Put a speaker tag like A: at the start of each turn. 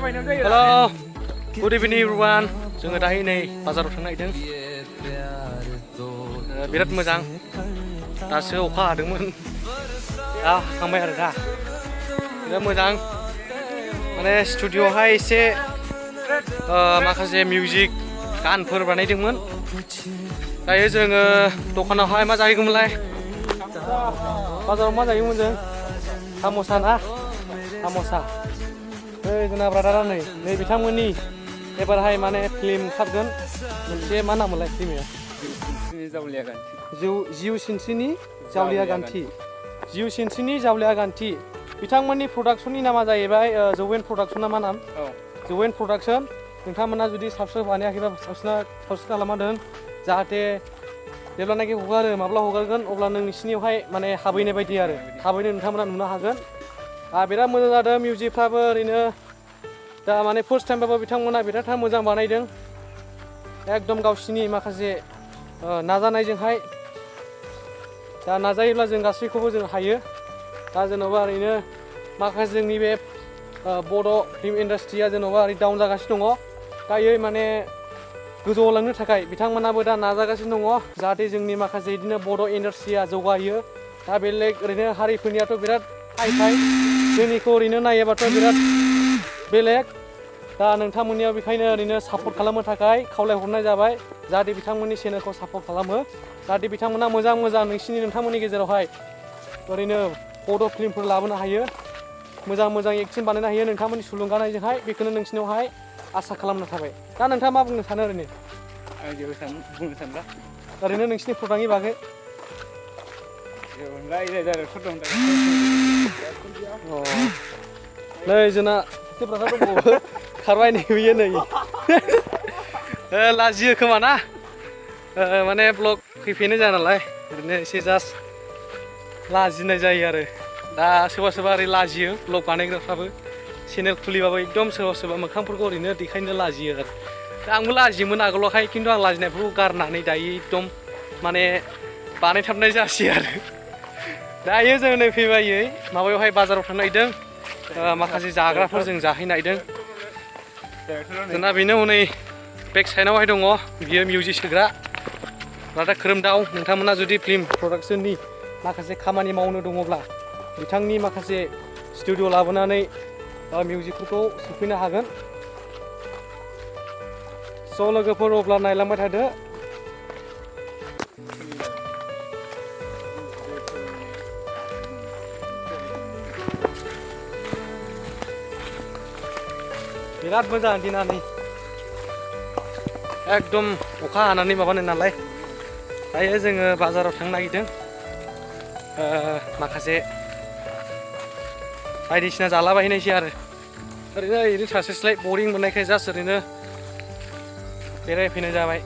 A: Hello, good evening everyone. जोङो दायो नै बाजाराव थांनो नागिरदों। बिराद मोजां। दासो अखा हादोंमोन। दा हाखांबाय आरो दा। बिराद मोजां। माने स्टुडिअ'आवहाय एसे माखासे मिउजिक गानफोर बानायदोंमोन। दायो जोङो दखानावहाय मा जाहैगौमोनलाय? बाजाराव मा जाहैगौमोन जों? साम'सा ना? साम'सा। जोंना ब्रादारा नै बिथांमोननि एबारहाय माने फिल्म ओंखारगोन मोनसे मा नाममोनलाय फिल्मआ? जिउ सिनस्रिनि जावलिया गान्थि। जिउ सिनस्रिनि जावलिया गान्थि। बिथांमोननि प्रडाक्शननि नामा जाहैबाय जवेन प्रडाक्शन ना मा नाम? जवेन प्रडाक्शन। नोंथांमोना जुदि साबस्क्राइब बानायाखैबा साबस्क्राइब खालामना दोन जाहाथे जेब्लानाखि हगारो माब्ला हगारगोन अब्ला नोंसिनियावहाय माने हाबहैनाय बायदि आरो थाबैनो नोंथांमोना नुनो हागोन। बिराद मोजां जादों मिउजिकफ्राबो ओरैनो दा माने फार्स्ट टाइमबाबो बिथांमोना बिराद मोजां बानायदों। एकदम गावसिनि माखासे नाजानायजोंहाय दा नाजायोब्ला जों गासैखौबो जों हायो। दा जेन'बा ओरैनो माखासे जोंनि बे बड' फिल्म इन्डास्ट्रिया जेन'बा ओरै डाउन जागासिनो दङ। दायो माने गोजौआव लांनो थाखाय बिथांमोनाबो दा नाजागासिनो दङ जाहाथे जोंनि माखासे बिदिनो बड' इन्डास्ट्रिया जौगायो। दा बेलेग ओरैनो हारिफोरनियाथ' बिराद हाइ जोंनिखौ ओरैनो नायोबाथ' बिराद बेलेग। दा नोंथांमोननियाव बेखायनो ओरैनो सापर्ट खालामनो थाखाय खावलायहरनाय जाबाय जाहाथे बिथांमोननि चेनेलखौ सापर्ट खालामो जाहाथे बिथांमोना मोजां नोंथांमोननि गेजेरावहाय ओरैनो बड' फिल्मफोर लाबोनो हायो। मोजां एक्टिं बानायनो हायो नोंथांमोननि थुलुंगानायजोंहाय बेखौनो नोंसिनावहाय आसा खालामनो थाबाय। दा नोंथाङा मा बुंनो सानो ओरैनो?
B: आं जेबो बुंनो सानला।
A: ओरैनो नोंसिनि प्रडाक्टनि बागै नै जोंना सासे ब्रादार दंबावो खारबाय नै बियो नै लाजियो खोमा ना माने ब्लग फैफेरनाय जाया नालाय ओरैनो एसे जास्ट लाजिनाय जायो आरो दा सोरबा ओरै लाजियो ब्लग बानायग्राफ्राबो चेनेल खुलिबाबो एकदम सोरबा मोखांफोरखौ ओरैनो देखायनो लाजियो आरो दा आंबो लाजियोमोन आगोलावहाय खिन्थु आं लाजिनायफोरखौ गारनानै दायो एकदम माने बानायथाबनाय जासै आरो दायो जों नै फैबायै माबायावहाय बाजाराव थांनो नागिरदों माखासे जाग्राफोर जों जाहैनो नागिरदों। जोंना बेनो हनै बेक साइडआवहाय दङ बियो मिउजिक सोग्रा ब्रादार खोरोमदाव। नोंथांमोना जुदि फिल्म प्रडाक्शननि माखासे खामानि मावनो दङब्ला बिथांनि माखासे स्टुडिअ लाबोनानै मिउजिकफोरखौ सोफैनो हागोन। स' लोगोफोर अब्ला नायलांबाय थादो। बिराद मोजां दिना नै एकदम अखा हानानै माबानाय नालाय दायो जोङो बाजाराव थांनो नागिरदों माखासे बायदिसिना जालाबायहैनायसै आरो ओरैनो सासेस्लाय बरिं मोननायखाय जास्ट ओरैनो बेरायफैनाय जाबाय।